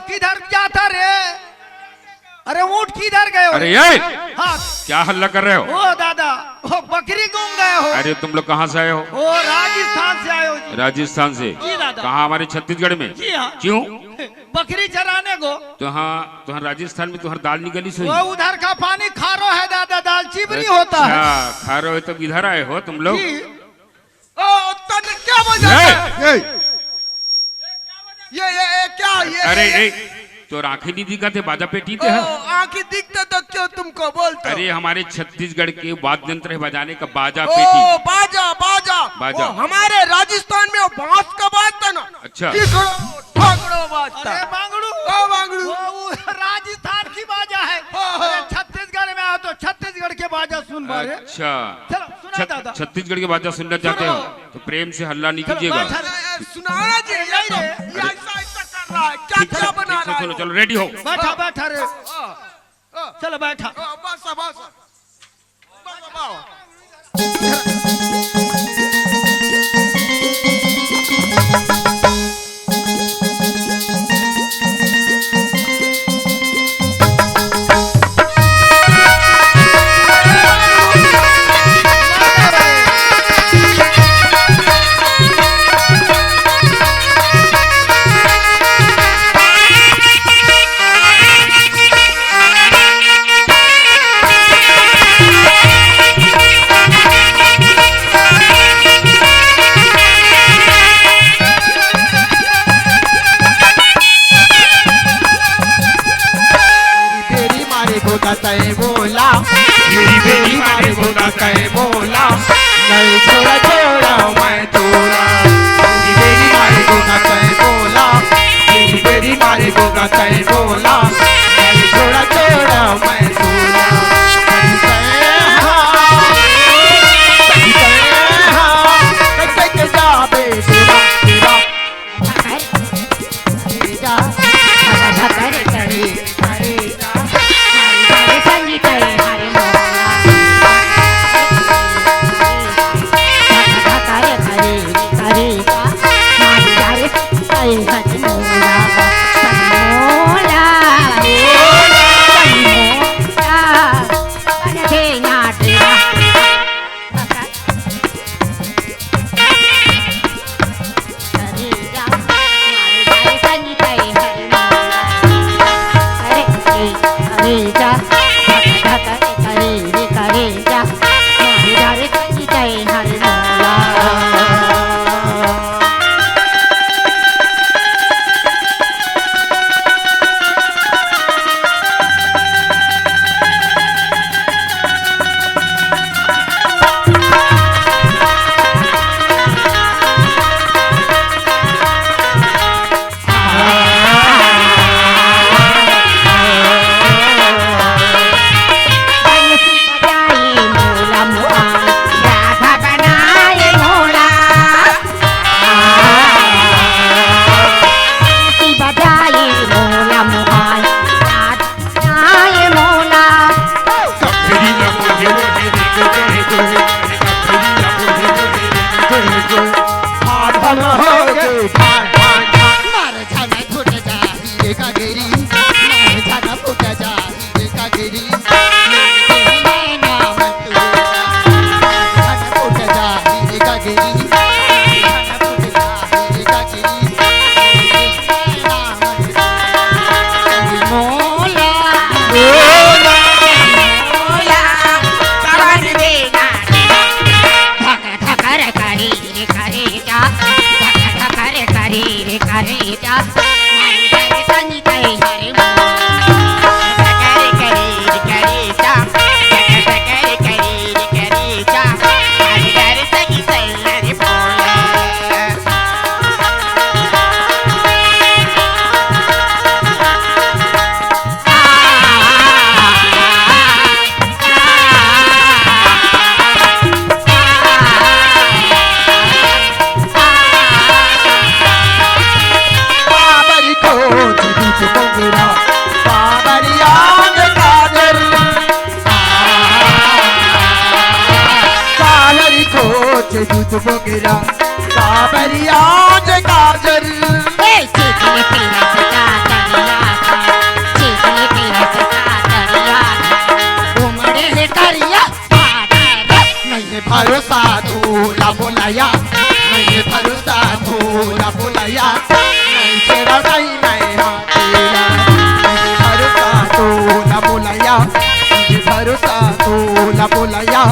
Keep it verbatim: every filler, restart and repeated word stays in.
किधर जाता रे? अरे ऊंट किधर गए हो? अरे ये! हाँ। क्या हल्ला कर रहे हो? ओ दादा, वो बकरी गुम गए हो। अरे तुम लोग कहाँ से आए हो? वो राजस्थान से आए हो जी। राजस्थान से? जी दादा। कहाँ, हमारे छत्तीसगढ़ में? जी हाँ। क्यों? बकरी चराने को। तो हाँ, तो हाँ, राजस्थान में तुम्हारा दाल निकली सोई। वो उधर का पानी खारो है दादा, दाल चिबरी होता है। अच्छा, खारो है, तब इधर आए हो तुम लोग? जी। ओ, तन क्या बजा ये! है? ये, ये, ये क्या? ये, अरे, ये, ये। ए, तोर आंखें नहीं दिखत हे, बाजा पेटी ते ओ, है। आंखें दिखते तो क्यों तुमको बोलते हो? अरे, हमारे छत्तीसगढ़ के वाद्य यंत्र है बजाने का, बाजा ओ, पेटी। बाजा, बाजा। बाजा। ओ, हमारे राजस्थान में वो बांस का बाजता ना। अच्छा। किकड़ो, ठाकड़ो बाजता। अरे, बांगड़ू। ओ, बांगड़ू। वो, वो राजस्थान की बाजा है। हाँ, हाँ। अरे, छत्तीसगढ़ में आओ तो छत्तीसगढ़ के बाजा सुन बारे। अच्छा। चलो, सुना छ-, दादा। छत्तीसगढ़ के बाजा सुनना चाहते हो? चलो। तो प्रेम से हल्ला नहीं चलो, कीजिएगा। बैठा रहे। ए, ए, सुनाना जी, यही रे, ये अरे। ऐसा, ऐसा कर रहा है, क्या, ठीक, क्या ठीक, बना ठीक से रहा है सुनो, वो? चलो, रेडी हो। बैठा, हाँ। बैठा रे। हाँ, हाँ। चलो, बैठा। हाँ, बस, बस। बस, बस। बेरी मारे गोदा तय बोला, बेरी बेरी मारे गोदा तय बोला, नहीं छोड़ा छोड़ा मैं तोला। बेरी बेरी मारे गोदा तय बोला, बेरी बेरी मारे गोदा तय बोला, नहीं छोड़ा छोड़ा मैं तोला। कहीं तय हाँ, कहीं तय हाँ, कहीं तय जा बेटुरा, टुरा। दूध मोगरा, सावरिया जे काजल। ए, चीख ले पीला से का करिया, चढ़ाई मैं हाथी ला, भरोसा तोला मोला या, भरोसा तोला मोला या।